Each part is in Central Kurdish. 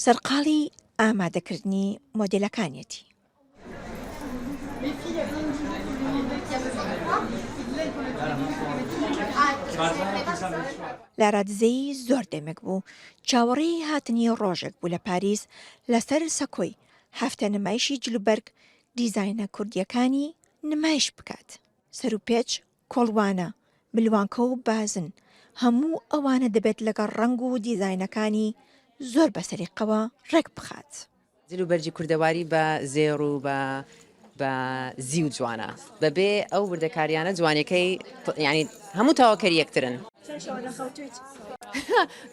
سەرقاڵی ئامادەکردنی مۆدێلەکانیەتی. لارا دزەیی زۆر دەمێک بوو چاوەڕێی هاتنی ڕۆژێک بوو لە پاریس لەسەر سەکۆی هەفتە نمایشی جلوبەرگ دیزاینە کوردییەکانی نمایش بکات. سەروپێچ، کۆڵوانە، ملوانکە و بازن، هەموو ئەوانە دەبێت لەگەڵ ڕەنگ و دیزاینەکانی زۆر بە سەلیقەوە ڕێک بخات. جل و بەرگی کوردەواری بە زێڕ و بە بە زیو جوانە بەبێ ئەو وردەکاریانە جوانیەکەی یانی هەموو تەواوکەری یەکترن. چەند شەوە نەخەوتویت؟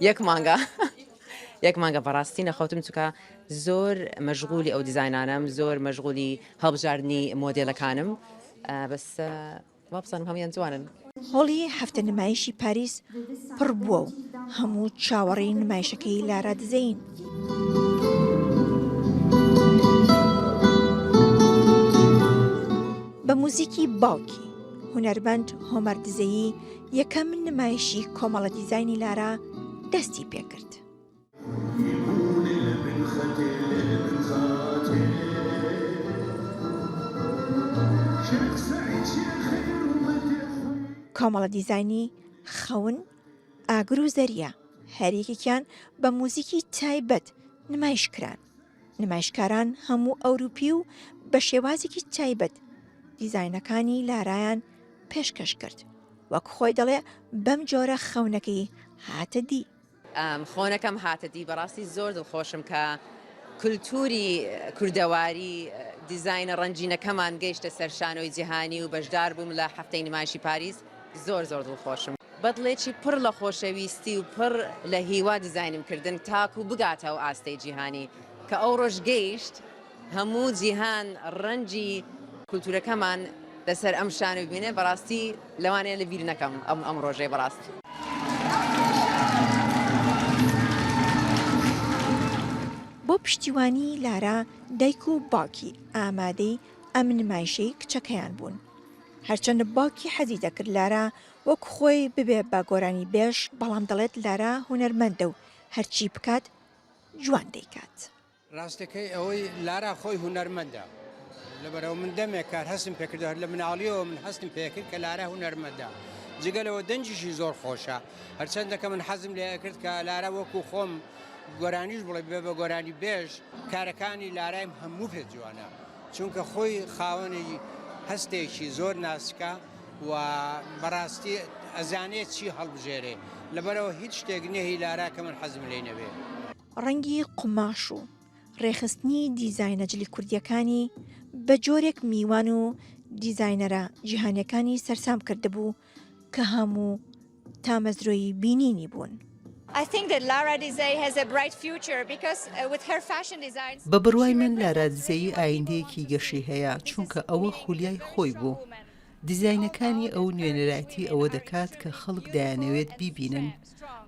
یەک مانگە یەک مانگە بەڕاستی نەخەوتم چونکە زۆر مەشغولی ئەو دیزاینانەم زۆر مەشغولی هەڵبژاردنی مۆدێلەکانم بەس وابزانم هەموویان جوانن. هۆڵی هەفتە نمایشی پاریس پڕ بووە و هەموو چاوەڕێی نمایشەکەی لارا دزەیین. بە موزیکی باوکی، هونەرمەند هۆمەر دزەیی یەکەم نمایشی کۆمەڵە دیزاینی لارا دەستی پێکرد. کۆمەڵە دیزاینی خەون، ئاگر و زەریا هەر یەکێکیان بە موزیکی تایبەت نمایش کران. نمایشکاران هەموو ئەوروپی و بە شێوازێکی تایبەت دیزاینەکانی لارایان پێشکەش کرد. وەک خۆی دەڵێ بەم جۆرە خەونەکەی هاتە دی. خۆنەکەم هاتە دی بەڕاستی زۆر دڵخۆشم کە کولتوری کوردەواری دیزاینە ڕەنگینەکەمان گەیشتە سەر شانۆی جیهانی و بەشدار بووم لە هەفتەی نمایشی پاریس زۆر زۆر دڵخۆشم. بەدڵێکی پڕ لە خۆشەویستی و پڕ لە هیوا دیزاینم کردن تاکو بگاتە ئەو ئاستەی جیهانی کە ئەو ڕۆژ گەیشت هەموو جیهان ڕەنجی کولتورەکەمان لەسەر ئەم شانۆی ببینێ بەڕاستی لەوانەیە لە بیر نەکەم ئەم ئەم ڕۆژەی بەڕاست. بۆ پشتیوانی لارا دایک و باوکی ئامادەی ئەم نمایشەی کچەکەیان بوون. هەرچەندە باوکی حەزی دەکرد لارا وەک خۆی ببێ بە گۆرانیبێژ بەڵام دەڵێت لارا هونەرمەندە و هەرچی بکات جوان دەیکات. ڕاستەکەی ئەوەی لارا خۆی هونەرمەندە لەبەرەوە من دەمێک کار هەستم پێکردو هەر لە مناڵیەوە من هەستم پێکرد کە لارا هونەرمەندە جگە لەوە دەنگیشی زۆر خۆشە هەرچەندە کە من حەزم لێ ئەکرد کە لارا وەکو خۆم گۆرانیش بڵێ بێ بە گۆرانی بێژ کارەکانی لارایم هەموو پێ جوانە چونکە خۆی خاوەنی هەستێکی زۆر ناسکە و بەڕاستی ئەزانێت چی هەڵبژێرێ لەبەرەوە هیچ شتێک نییە هی لارا کە من حەزم لێی نەبێ. ڕەنگی قوماش و ڕێکخستنی دیزاینە جلی کوردییەکانی بە جۆرێک میوان و دیزاینەرە جیهانییەکانی سەرسام کردبوو کە هەموو تامەزرۆی بینینی بوون. بە بڕوای من لارا دزەیی ئایندەیەکی گەشی هەیە، چونکە ئەوە خولیای خۆی بوو. دیزاینەکانی ئەو نوێنەرایەتی ئەوە دەکات کە خەڵک دەیانەوێت بیبینن،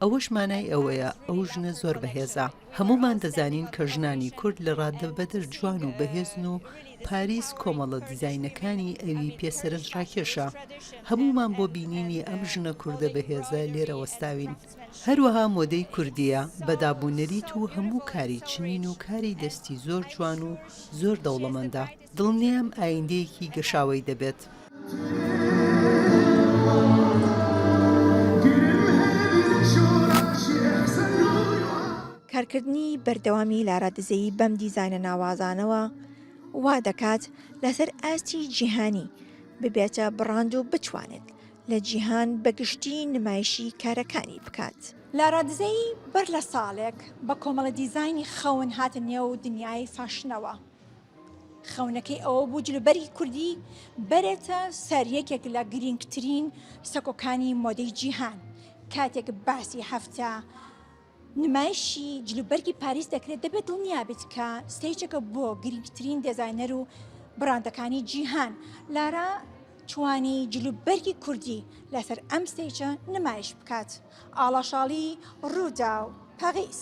ئەوەش مانای ئەوەیە ئەو ژنە زۆر بەهێزە. هەموومان دەزانین کە ژنانی کورد لە ڕادەبەدەر جوان و بەهێزن و پاریس کۆمەڵە دیزاینەکانی ئەوی پێ سەرنجڕاکێشە. هەموومان بۆ بینینی ئەم ژنە کوردە بەهێزە لێرە وەستاوین. هەروەها مۆدەی کوردییە بە دابونەریت و هەموو کاری چنین و کاری دەستی زۆر جوان و زۆر دەوڵەمەندە. دڵنیام ئایندەیەکی گەشاوەی دەبێت. کارکردنی بەردەوامی لارا دزەیی بەم دیزاینە ناوازانەوە وا دەکات لەسەر ئاستی جیهانی ببێتە بڕاند و بتوانێت لە جیهان بە گشتی نمایشی کارەکانی بکات. لارا دزەیی بەر لە ساڵێک بە کۆمەڵە دیزاینی خەون هاتە نێو دنیای فاشنەوە. خەونەکەی ئەوە بوو جلوبەرگی کوردی بەرێتە سەر یەکێک لە گرینگترین سەکۆکانی مۆدەی جیهان. کاتێک باسی هەفتە نمایشی جلوبەرگی پاریس دەکرێت دەبێت دڵنیا بیت کە stage ێکە بۆ گرینگترین دێزاینەر و بڕاندەکانی جیهان. لارا توانی جلوبەرگی کوردی لەسەر ئەم stage ە نمایش بکات. ئاڵا شاڵی، رووداو، پاریس.